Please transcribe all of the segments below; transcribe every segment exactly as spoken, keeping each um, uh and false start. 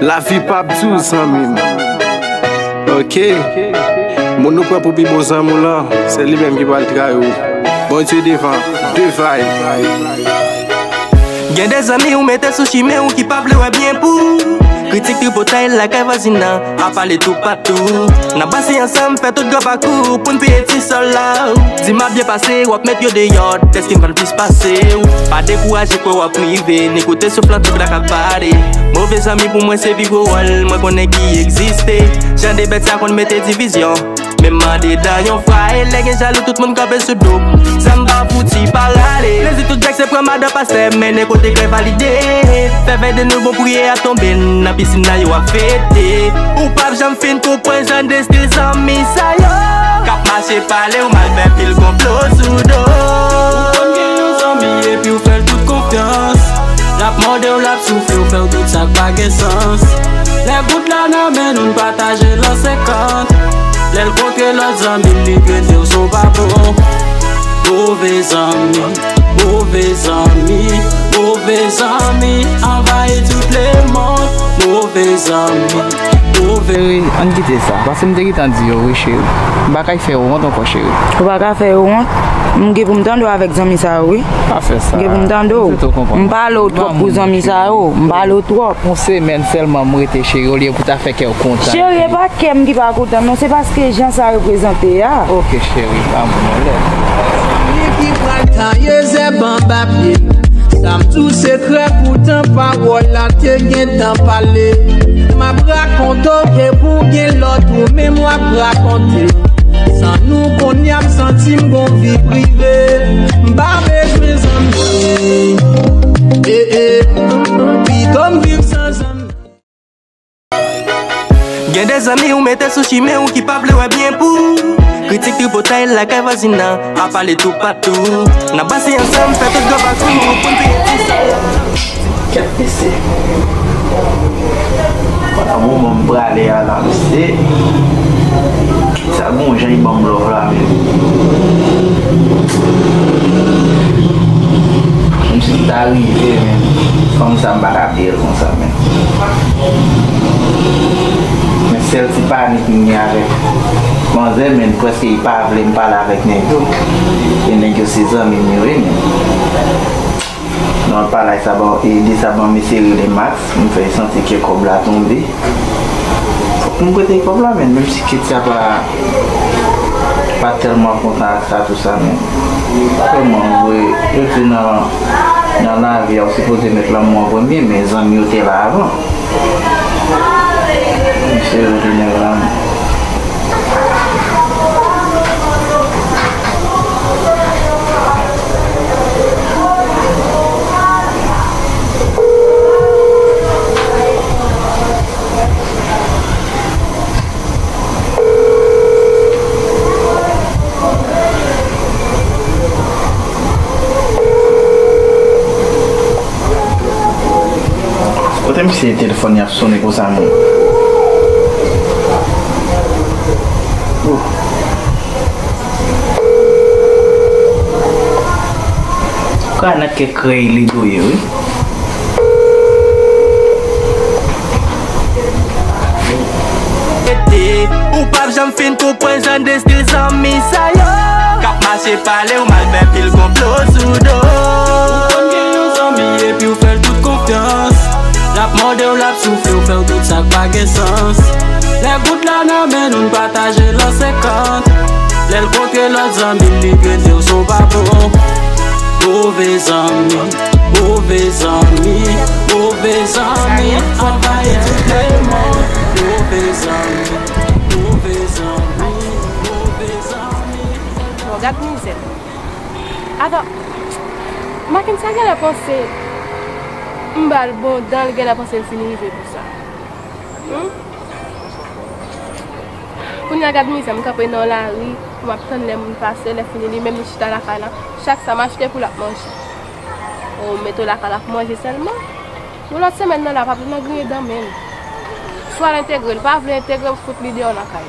Lavi p ap di w, zanmi m. Ok. Moun ou pran pou pi bon zanmi w lan, se li menm ki pral trayi w. Bondye devan, devay. Gen de zanmi ou mete sou chimen ou ki pa vle wè byen pou ou. Kritik, tripotay lakay vwazin nan, ap pale toupatou. N ap pase ansanm, fè tout gran pakou pou n peye ti sòl la. Di m ap byen pase, w ap met yo deyò, dèske m konn plis pase w. Pa dekouraje, kwè w ap rive, ni koute souf lan tout la k ap pale. Move zanmi pou mwen se pi gwo wòl mwen konnen ki egziste. Jan de bèt sa konn mete divizyon. Men mande dan yon fwa, e lè gen jalou, tout moun kanpe sou do. Sa m pa fouti pa rale. Plezi tout djak se pran madan pastè, mennen kote k valide. Fè vèy de nou bon, priye a tonbe nan pisin nan, yo ap fete. Ou p ap janm fin konprann jan de stil zanmi sa yo. K ap mache pale w mal, fè pil konplo sou do. Ou konn gen yon zanmi epi w fè l tout konfyans. L ap mòde w, l ap soufle w, fè w tout sa k pa gen sans. Lè goud la nan men nou, n pataje l an senkant. Lè l kontre lòt zanmi l, li trete w son pa bon. Move zanmi, move zanmi, move zanmi anvayi tout lemonn. Move zanmi, move. Cheri, ann kite sa. Paske m te gentan di yo, wi, cheri. M pa kay fè yo wont ankò, cheri. Ou pa ka fè yo wont? M gen pou m tande w avèk zanmi sa yo, wi. Pa fè sa. M gen pou m tande w. M pale w twòp pou zanmi sa yo. M pale w twòp. Yon semèn sèlman m rete, cheri, olye pou ta fè kè w kontan. Cheri, e pa kè m ki pa kontan, non, se paske jan sa reprezante a. Ok, cheri, pa moun anlè. Li ki pral taye zèb anba pye. Sa m di w sekrè, poutan pawòl la te gentan pale. M ap rakonte w ke pou gen lòt ou menm w ap rakonte. San nou kounye a m santi m gon vi prive. M pa bezwen zanmi. Eh, eh. Pito m viv san zanmi. Gen de zanmi ou mete sou chimen ou ki pa vle wè byen pou ou. Kritik, tripotay lakay vwazin nan, ap pale toupatou. N ap pase ansanm, fè tout gran pakou pou n peye ti sa. Kèt mesye. Pandan moman m prale a la, mesye. Sa gon jan li ban m love la, men. Menm si m ta rive, men. Fanm sa, m pa ka peye l konsa, men. Men sèl ti panik m gen avèk manzè, men prèske li pa vle m pale avèk nèg yo. E nèg yo se zanmi m yo ye, men. Non, pa laj sa ban, e de sa ban mesye rele Max, m fè santi ke kòb la tonbe. Fòk m prete kòb la, men menm si Ketia pa, pa tèlman kontan ak sa, tou sa, men vrèman, vre, yo di nan, nan lavi a, ou sipoze met lanmou an premye, men zanmi yo te la avan. Misye yo te nèg la. Kote misye telefòn li ap sonnen konsa, menm? Ka nan kèk krèy li dwe ye, wi. Ou p ap janm fin konprann jan de stil zanmi sa yo k ap mache pale w mal, fè pil konplo sou do. Ou konn gen yon zanmi epi w fè l tout konfyans. L ap mòde w, l ap soufle w, fè w tout sa k pa gen sans. Lè goud la nan men nou, n pataje l an senkant. Lè l kontre lòt zanmi l, li trete w son pa bon. Move zanmi, move zanmi, move zanmi anvayi tout lemonn. Move zanmi, move zanmi, move zanmi. Bon, gad mizè. Avan, Mackenzie genlè panse m ba l bon dan, l genlè panse l fin rive pou sa. Hmm? Kounye a gad mizè, m kanpe nan lari, m ap tann lè moun pase, lè fini li menm li chita lakay la. Chak sa m achte pou l ap manje. Ou mete w lakay la pou manje sèlman. Yon lòt semèn nan la, pa vle nan griyen dan men l. Swa l entegre, l pa vle entegre, m fout li deyò lakay.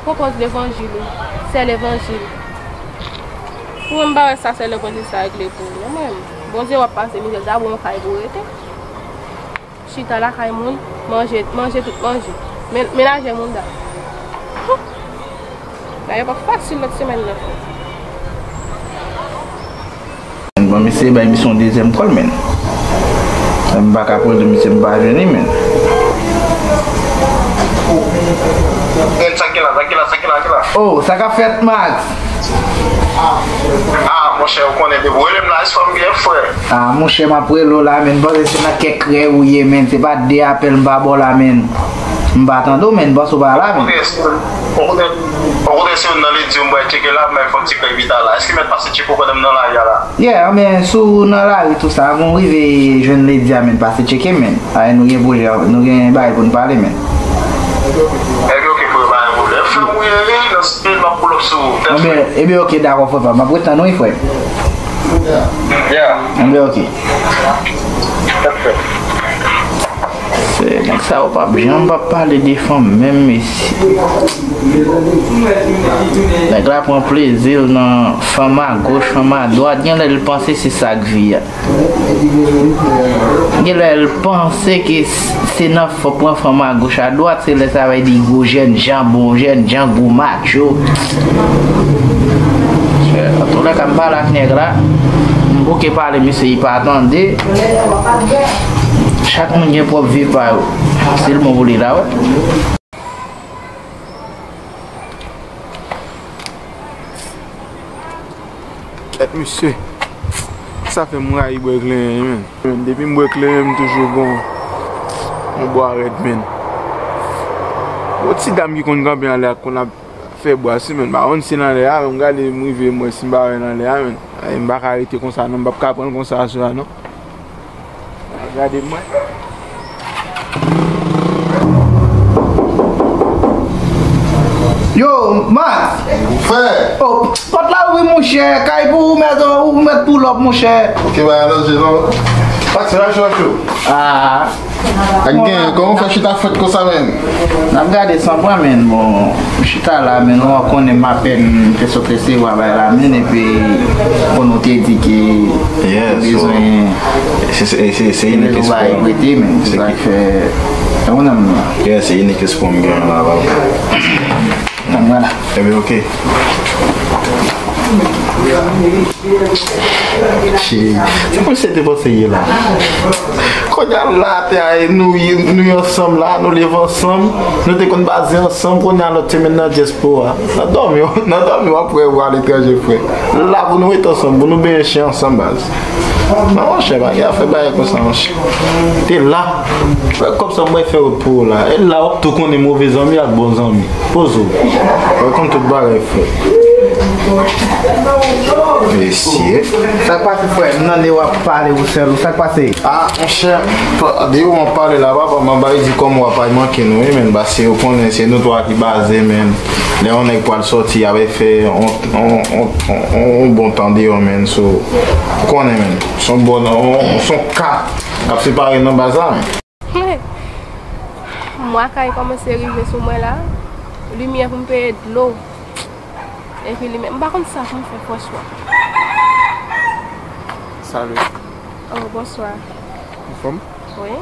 Pwopòz levanjil ou, sè levanjil. Pou mwen, m pa wè sa sè levanjil sa regle pou ou non, mwen menm. Bondye w ap pase mizè, sa bon yon kay pou w rete. Chita lakay moun, manje, manje tout manje. Men, menaje moun da. Dayè pa fasil lòt semèn nan. Bon, misye bay misye yon dezyèm kòl, men. M pa ka pran misye, m pa jwenn li, men. Men, sa ki la, sa ki la, sa ki la, ki la? Oh, sa k ap fèt, Max? Ah, monchè, ou konnen depi w rele m la, se fò m byen frè. Ah, monchè, m ap rele w la, men, m panse se nan kèk krèy ou ye, men, se pa de apèl m pa ba w la, men. M pa tande w, men, m panse w pa la, men. Okontrè, si, okontrè, okontrè, si youn nan ledi yo m pral tcheke la, men fò m ti krèy pita la. Èske mèt pase tcheke w pandan m nan lari a la? Yeah, men, si w nan lari tou sa, bon, rive jwenn ledi a, men, pase tcheke m, men. Ay, nou gen pwojè, nou gen bagay pou n pale, men. Ebyen, oke, frè, pa gen pwoblèm. Frè m ou ye, wi, nan stil, m ap pull up sou ou. Ebyen, ebyen, oke, dakò, frè pa m. M ap ret tann ou, wi, frè. Yeah. Ebyen, oke. Se nèg sa yo p ap janm p ap pale de fanm menm, mesye. Nèg la pran plezi l nan fanm a goch, fanm a dwat. Gen lè l panse se sa k vi a. Gen lè l panse ke s-, se nan f-, pran fanm a goch a dwat, se lè sa vle di gwo jènjan, bon jènjan, gwo macho. Antoulèka, m pale ak nèg la, m bouke pale, misye, li pa tande. Chak moun gen pwòp vi pa yo. Se l bon pou li la, wi. Kèt, mesye. Sa fè m rayi bwè kleren, men. Men, depi m bwè kleren, m toujou gon yon bwa rèd, men. Yon ti dam ki konn kanpe anlè a, konn ap fè bwa si, men. M pa konn si nan lè a, men m gade, m rive, m wè si m pa wè nan lè a, men. Ay, m pa ka rete konsa, non. M p ap ka pran l konsa aswè a, non. Gade mwen. Yo, Max! Frè! Oh, pòt la ouvri, monchè. Kay pou ou mèt, ou mèt pull up, monchè. Ok, ba, alò, je non. Max, la cho, cho. Ah. Ak gen, kòman w fè chita frèt konsa, menm? N ap gade san pran, menm. Bon, chita la, men nou konnen m apèn te sot resevwa bay la, men epi pou nou te di ke bezwen se, se, se, se inik espwa. Prete, men se sa k fè, e ou nan m nan. Yeah, se inik espwa m gen la, papa. Nan mwen la. Ebyen, oke. Cheri, se pou se te panse ye la. Kounye a la, te a, nou, nou ansanm la, nou leve ansanm, nou te konn baze ansanm, kounye a lòt semèn nan dyaspora. Nan dòmi, nan dòmi, w ap wè ou aletranje, frè. La pou nou rete ansanm, pou nou benyen chen ansanm, baz. Non, monchè, pa gen afè bagay konsa, monchè. Te la. Wè kòb sa mwen fè wòt pou ou la. E la, w ap tou konnen move zanmi ak bon zanmi. Poze w. Wè konn tout bagay, frè. Mesye. Sa k pase, frè? M tande w ap pale ou sèl ou. Sa k pase? Ah, monchè, pa, depi w ap pale la, papa, m ap bay di kòman w ap al manke nou, wi, men, paske ou konnen se nou twa ki baze, men. Lè yon nèg pral sòti, y ap fè on, on, on, on, on bon tan deyò, men, so, ou konnen, men. Se yon bon, on, se yon ka k ap separe nan baz la, men. Mwa kay kòmanse rive sou mwen la. Limyè pou m peye dlo. Epi limyè, m pa konn sa pou m fè, franchman. Salut. Oh, bonswa. Anfòm? Wi.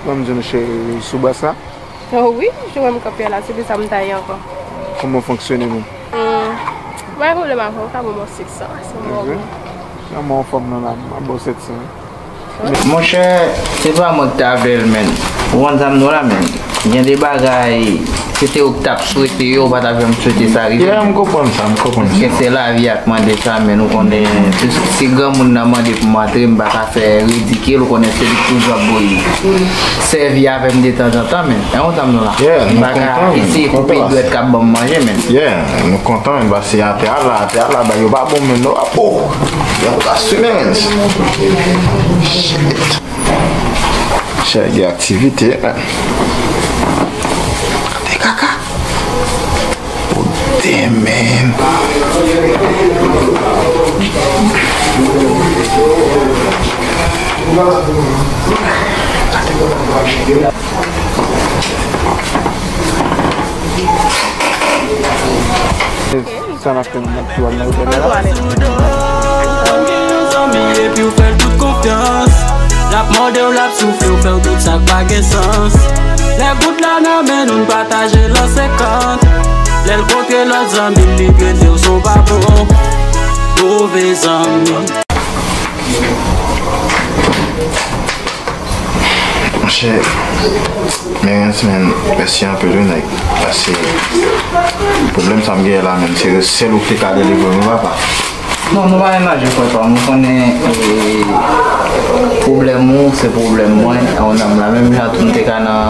Ban m di nou, cheri, sou bas la? Oh wi, jan w wè m kanpe a la, se de sa m ta ye ankò. Kòman w fonksyone menm? Hmm. Mwen pwoblèm avè w, ka ban m yon sèt san, se mwen. Kòman w anfòm nan la? M ap ba w sèt san. Monchè, se pa mwen ki t avè l, men. Ou konn sa m di w la, men. Gen de bagay, se te ou ki t ap swete yo, ou pa ta janm swete sa rive. Yeah, m konprann sa, m konprann sa. Paske se lavi a k mande sa, men ou konnen, si, si granmoun nan mande pou m antre, m pa ka fè ridikil, ou konnen se li k toujou ap voye. Sèvi avè m detanzantan, men. E ou konn sa m di w la. Yeah, m pa ka eseye koupe dwèt k ap ban m manje, men. Yeah, nou kontan, men, paske atè a la, atè a la, ba yo pa bon, men, non. Oh! Yo pa simen, men. Shit. Chè gen aktivite, men. Gade kaka. Oh, damn, man. Sa n ap fè, n ap tou al nan otèl la. Zanmi, yon zanmi, epi w fè l tout konfyans. L ap mòde w, l ap soufle w, fè w tout sa k pa gen sans. Lè goud la nan men nou, n pataje l an senkant. Lè l kontre lòt zanmi l, li grete w, se w pa bon. Move zanmi. Monchè, Merens, men, mèsi anpil, wi, nèg. Paske pwoblèm sa m genyen la, men, se sèl ou ki te ka delivre m, wi, papa. Non, nou pa menm aje, frè pa m. Ou konnen, e, pwoblèm ou, se pwoblèm mwen. Ou nan m la menm jan tou, m te ka nan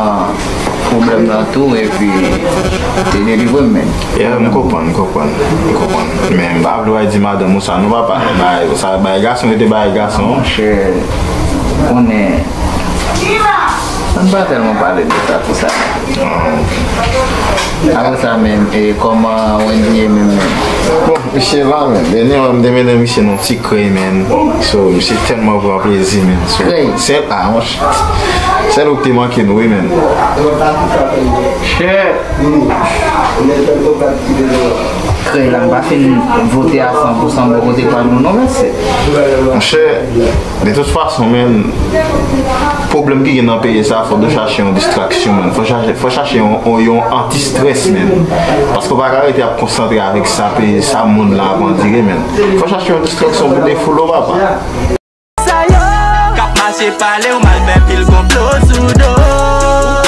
pwoblèm nan tou, epi te delivre m menm. Yeah, m konprann, m konprann, m konprann. Men m pa vle w al di madanm ou sa, non, papa. Bay, sa, bay gason rete bay gason. Monchè, konnen, ann pa tèlman pale de sa, tou sa. Apre sa menm, e kòman Wendy ye menm menm? Bon, misye la, men. Dènye an, m te mennen misye nan ti krèy, men. So, misye tèlman pran plezi, men. So, krèy. Sèl, ah, monchè. Sèl ou ki te manke nou, wi, men. Shit. Krèy la, m pa fin vote a san pou san bò kote pa nou, non, mesye. Monchè, de tout fason, men, pwoblèm ki gen nan peyi sa, fò nou chache yon distraksyon, men. Fò chache, fò chache yon, yon, yon anti-strès, men. Paske w pa ka rete ap konsantre avèk sa peyi, sa mond la ap andire, men. Fò chache yon distraksyon pou defoule w, papa. Sa yo k ap mache pale w mal, fè pil konplo sou do. Ou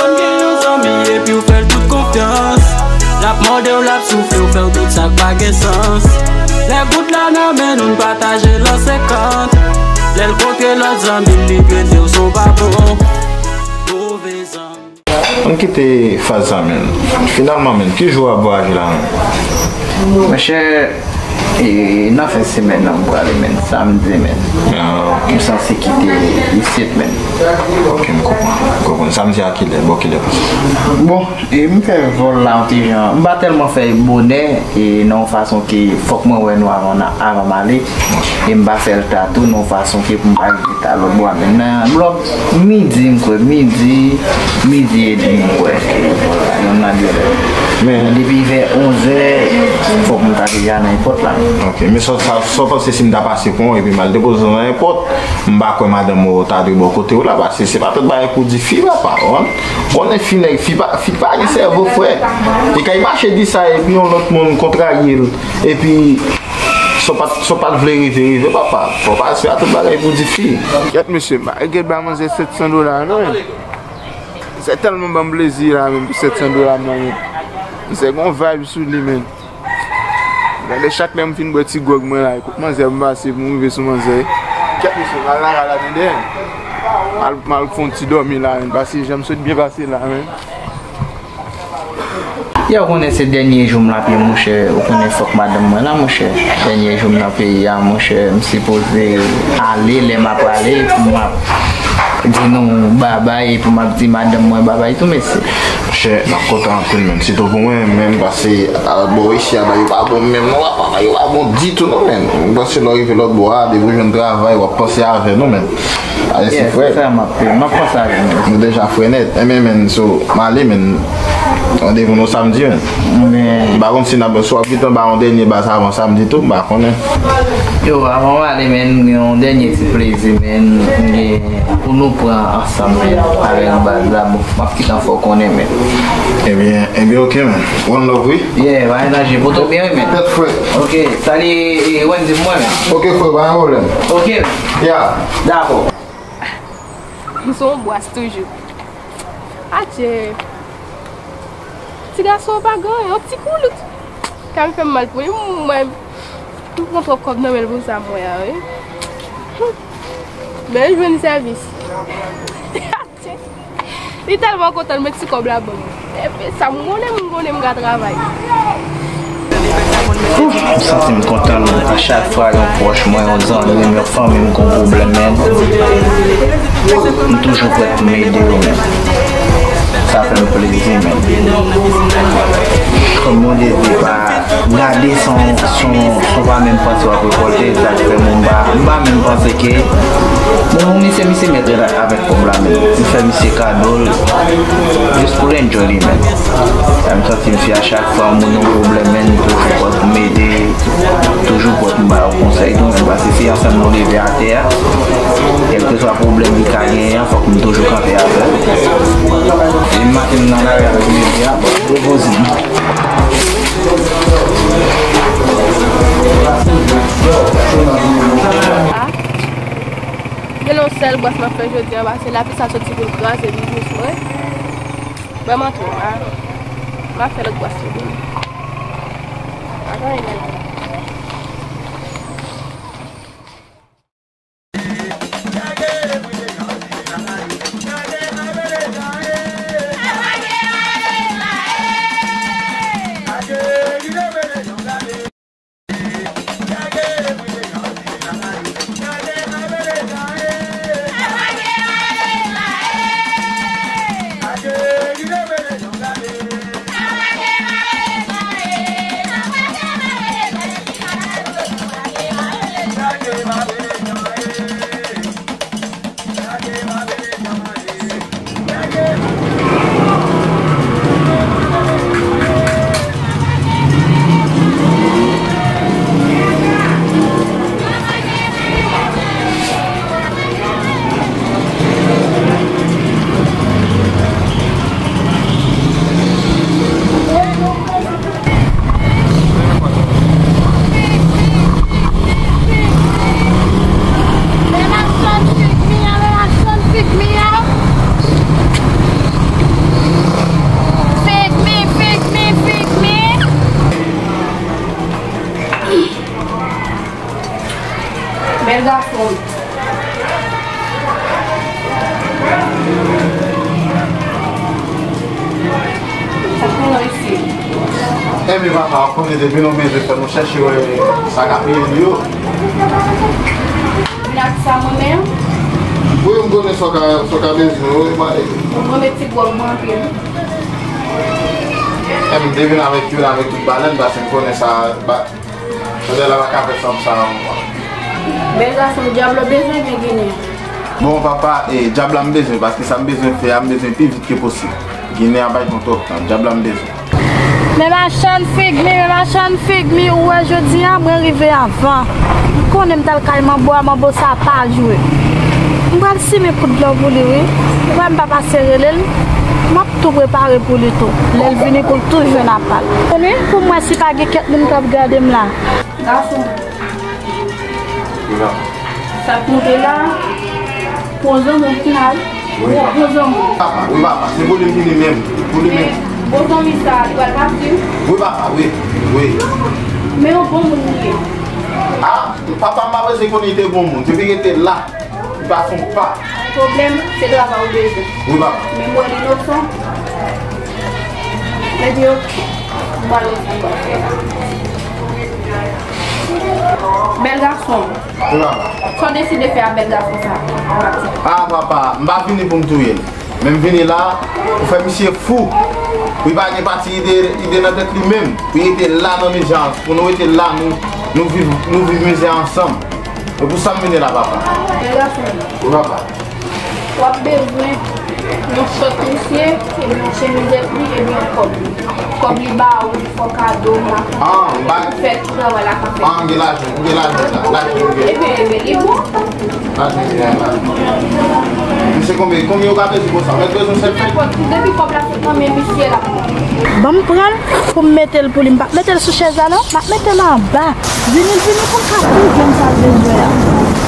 konn gen yon zanmi epi w fè l tout konfyans. L ap mòde w, l ap soufle w, fè w tout sa k pa gen sans. Lè goud la nan men nou, n pataje l an senkant. Lè l kontre lòt zanmi l, li grete w, se w pa bon. Move zanmi. Ann kite faz sa, men. Finalman, men, ki jou w ap vwayaje la, men? Monchè, e, nan fen semèn nan, m prale, men, samdi, men. Ah. M sanse kite isit, men. Ok, m konprann. M konprann. Samdi a kilè? Bò kilè? Bon, e m fè vòl la yon ti jan. M pa tèlman fè bonè, e nan yon fason ke fòk mwen wè nou avan, avan m ale. E m pa fè l ta tou nan yon fason ke pou m pa rive ta lòt bò a, men nan lòt midi, m kwè, midi, midi edmi, m kwè, e vòl la, yonn nan de lè. Men depi vè onzè, fòk m ta deja nan èpòt la. Ok, men sa, sa, sa w panse si m ta pase pran w epi m al depoze w nan èpòt, m pa kwè madanm ou ta dwe bò kote w la, paske se pa tout bagay pou di fi, papa, w konprann? Konnen fi nèg, fi pa, fi pa gen sèvo, frè. Li kay mache di sa, epi yon lòt moun kontrarye l. Epi, sa w pa t, sa w pa t vle rive, rive, papa. Fò w pa espere tout bagay pou di fi. Kèt, mesye, m pa gen ba manzè sèt san dola, non. Se tèlman ban m plezi la, menm pou sèt san dola, non, men. Misye gon vibe sou li, men. Gade, chak lè m fin bwè ti gwòg mwen la, kot manzè m pase pou m rive sou manzè. Kèt, mesye, m al lakay la, tande. M al, m al fè yon ti dòmi la, men. Pase, jan m sot byen pase la, men. Ya, ou konnen se dènye jou m la, pi, monchè, ou konnen fòk madanm mwen la, monchè. Dènye jou m nan peyi a, monchè, m sipoze ale, lè m ap ale, pou m ap di nou babay, pou m ap di madanm mwen babay tou, mesye. Monchè, m ap kontan anpil, menm. Sitou pou mwen, menm, paske a lòt bò isi a, bagay yo pa bon menm, non, papa, bagay yo pa bon ditou, non, menm. M panse lè w rive lòt bò a, depi w jwenn travay, w ap panse avè nou, menm. Alèz, frè. Frè, m ap, m ap panse avè nou. Nou deja frè nèt. Enben, men, so, m ale, men, randevou nou samdi, men. M pa konn si n ap, si w ap gentan ba yon dènye baz avan samdi tou, m pa konnen. Yo, avan m ale, men, m gen yon dènye ti plezi, men, m gen pou nou pran ansanm, men, avèk baz la. Bon, m ap kite fè w konnen, men. Ebyen, ebyen, ok, men. One love, wi. Yeah, pa gen danje. Poto byen, wi, men. Tèt frè. Ok, sali, e, Wendy pou mwen, men. Ok, frè, pa gen pwoblèm. Ok, men. Yeah. Dakò. M se yon bwas toujou. Adje. Ti gason an pa gen anyen, yon ti koulout. Ka m fè m mal pou li, mwen. M pran twòp kòb nan men l pou sa m wè a, wi. Men l jwenn sèvis. Li tèlman kontan, l met ti kòb la ban m. Epi sa m konnen, m konnen m ka travay. Ouf, m santi m kontan, men a chak fwa yon pwòch mwen, yon zanmi m, yon fanmi m gon pwoblèm, men m toujou prèt pou m ede yo, men sa fè m plezi, men. Kòm Bondye di, pa gade san, san, san pa menm panse w ap rekòlte, sa k fè mwen m pa, m pa menm panse ke, bon, misye, misye mèt avèk kòb la, men m fè misye kado l, jis pou l enjoy li menm. Sa m santi misye a chak fwa yon moun yon pwoblèm, men m toujou prèt pou m ede, toujou prèt pou m ba yo konsèy. Sa e tou menm, paske se ansanm nou leve atè a. Kèlkeswa pwoblèm ki ka genyen an, fòk nou toujou kanpe avè l. E maten m nan lari avèk bebe a, bon, depoze m. Ah, gen yon sèl bwès m ap fè jodi a, paske lapli sa soti pou l kraze biznis mwen. Vrèman twò, ah. M ap fè lòt bwès tou vini. Pa gen anyen. Bèl gason. Sa k gen nan isit? Enben papa, w konnen depi nou bezwen fè nou chèche wè sa k ap ye yo. Vin ak sa mwen menm. Wi, m konnen sa w ka, sa w ka bezwen, wi, ma. Mwen met ti gwòg mwen anpil. Enben m te vin avèk yo la, avèk tout balèn, paske m konnen sa, ba, Tande la pa ka fè sanm sa ankò. Bèl gason, dyab la bezwen gen ginen. Bon, papa, e, dyab la m bezwen, paske sa m bezwen fè a, m bezwen pi vit ke posib. Ginen an bay pran twòp tan, dyab la m bezwen. Men machann fig mi, men machann fig mi, ou wè jodi a, mwen rive avan. M konnen m t al kay manbo a, manbo sa pa jwe. M pral simen kout dlo pou li, wi. Ou wè m pa pase rele l, m ap tou prepare pou li tou. Lè l vini pou l tou jwenn apa l. Konnen pou m wè si pa gen kèk moun k ap gade m la. Gason. Sa k moute la, pou zanmi w ki la, wi. Pou zanmi w. Papa, wi, papa, se pou li vini menm, pou li menm. Men bon zanmi sa, li pral pati. Wi, papa, wi, wi. Men yon bon moun li ye. Ah, papa, m pa panse konnen li te bon moun. Depi li te la, li pa fè yon pa. Pwoblèm, se travay ou bezwen. Wi, papa. Men m wè l inosan. Epi oke, m pral wè sa m pral fè la. Bèl gason. Wi, papa. Sa w deside fè a bèl gason sa? Ah, papa, m pa vini pou m touye l. Men m vini la pou fè misye fou. Pou li pa gen pati ide, ide nan tèt li menm. Pou li rete la nan mizè a. Pou nou rete la, nou, nou viv, nou viv mizè a ansanm. E pou sa m vini la, papa. Bèl gason. Wi, papa. W ap bezwen yon chòt misye, epi yon chemiz li, epi yon kòb li. Kòb li ba ou, li fè w kado, ou la. Ah, m ba. Ou fè tout travay la ka fè. Ah, m gen lajan, m gen lajan sa. Lajan m gen. Ebyen, ebyen, li bon. Lajan m gen la. Misye konbyen, konbyen yo ka peze konsa? Mèt bezwen sèt mèt. Nenpòt, depi kòb la sot nan men misye la. Ban m pran l pou m mete l pou li. M p ap mete l sou chèz la non. M ap mete l anba. Vini l vini pou l ka tou jwenn sa l bezwen an.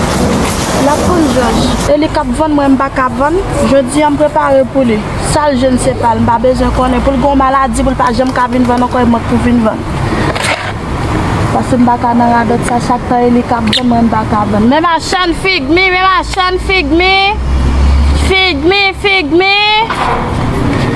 L ap konn jòj. E li k ap vann, mwen m pa ka vann. Jodi a m prepare pou li. Sa l jwenn se pa l, m pa bezwen konnen. Pou l gen yon maladi, pou l pa janm ka vin vann ankò, e mwen k pou vin vann. Paske m pa ka nan radòt sa, chak tan e li k ap vann, mwen m pa ka vann. Men machann fig mi, men machann fig mi. Fig mi, fig mi.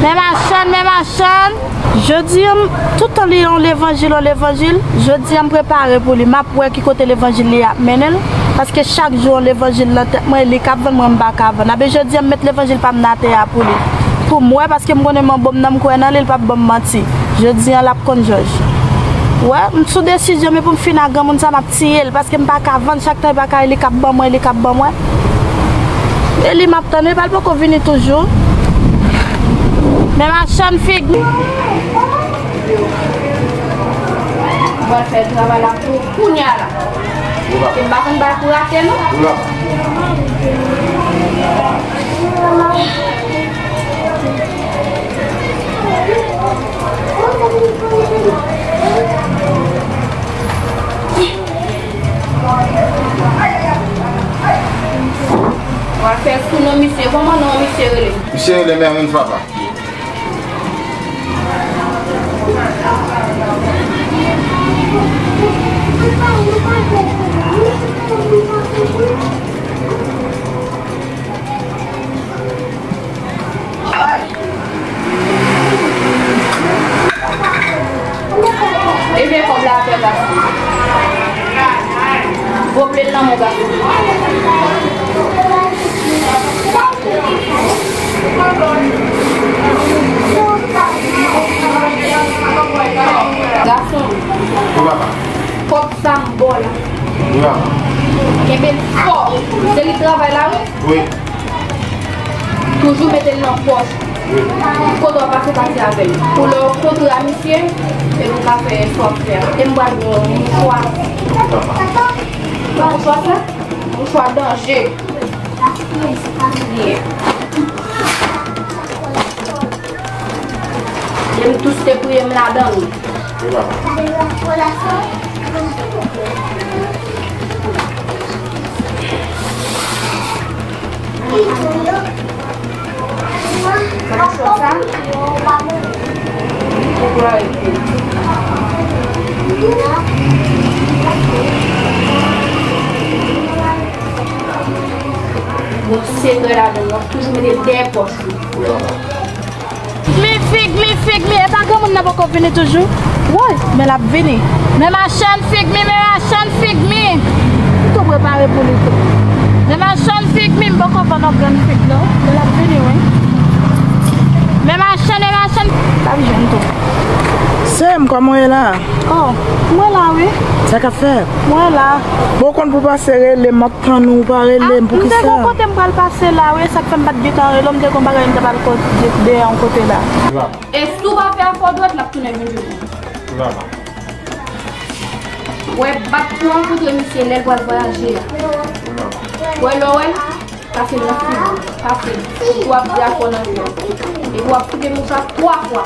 Men machann, men machann. Jodi a, m, tout tan li yon levanjil, yon levanjil, jodi a m prepare pou li. M ap wè ki kote levanjil li ap mennen l. Paske chak jou yon levanjil nan tèt mwen, li k ap vann, mwen m pa ka vann. Abe jodi a, m met levanjil pa m nan atè a pou li. Pou m wè, paske m konnen manbo m nan, m kwè nan li, li p ap ban m manti. Jodi a, l ap konn jòj. Wè, m sou desizyon, men pou m fin ak granmoun sa, m ap tiye l, paske m pa ka vann, chak tan e pa ka li k ap ban mwen, li k ap ban mwen. E li m ap tann, wi, pa l poko vini toujou. Men machann fig. Mwen fè travay la pou kounya la. Wi, papa. E m pa konn bagay pou rate, non. Wi, papa. W ap fè sou non misye. Kòman non misye rele? Misye rele Mervens, papa. Ebyen, kòb la atè, gason. Voye l nan men w, gason. Gason. Wi, papa. Kòb sa m ba w la. Wi, papa. Kenbe l fò. Se li travay la, wi. Wi. Toujou mete l nan pòch. Wi. Kote w ap pase, pase avè l. Pou lè w kontre a misye, epi w ka fè sa w ap fè a. E m pral ba w yon mouchwa. Wi, papa. Mouchwa sa? Mouchwa danje. Li ye. Li m tous te priye m ladan l. Wi, papa. Bon, sekrè ladan l, w ap toujou mete dèyè pòch ou. Fig mi, fig mi, fig mi. E pa granmoun nan poko vini toujou? Woy, men l ap vini. Men machann fig mi, men machann fig mi. M tou prepare pou li tou. Men machann fig mi, m poko vann yon grenn fig non. Men l ap vini, wi. Men machann, men machann. L ap jwenn tou. Sè m, kòman w ye la? Oh, mwen la, wi. Sa k ap fèt? Mwen la. Bon, w konn pou pase rele m, m ap tann ou, ou pa rele m, poukisa? Ah, m te gon kote m pral pase la, wi, sa k fè m pa t gentan rele w, m te gon bagay m te pral kote, deyò yon kote la. E si w pa fè afè w dwèt, l ap tounen vin jwenn ou. Wè, bat pou rankontre misye lè l pral vwayaje a. Wè, lè w wè l, pase nan figi, pase. Epi w ap di afè w nan kè w. Epi w ap fouke mouchwa twa fwa.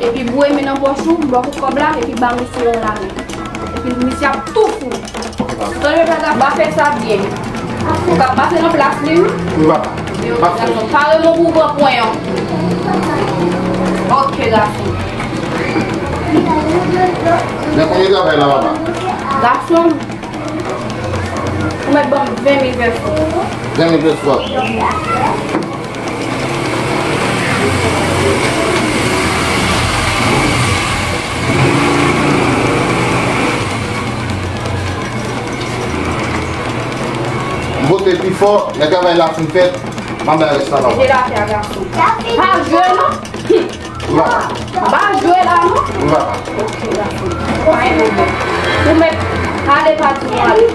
Epi boure men nan pòch ou, ba w kòb la, epi ba misye yon lame. Epi misye ap tou fou. Tande, pa fè sa byen. Ou ka pase nan plas li, wi. Wi, papa. Pare non pou w pran pwen an. Ok, gason. Men konbyen travay la, papa? Gason, ou mèt ban m ven mil pèso. Ven mil pèso. M pote pi fò, lè travay la fin fèt, m a bay rès la, papa. Mete l atè a, gason. Pa jwe non. Wi, papa. Pa jwe la non. Wi, papa. Ok, gason. Pa gen pwoblèm. Ou mèt ale pati w ale.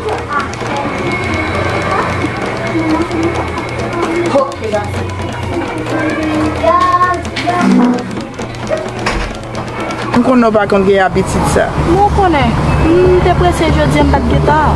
Ok, gason. M konnen w pa konn gen abitid sa. Mwen konnen. M te prese jodi a, m pa t gen tan.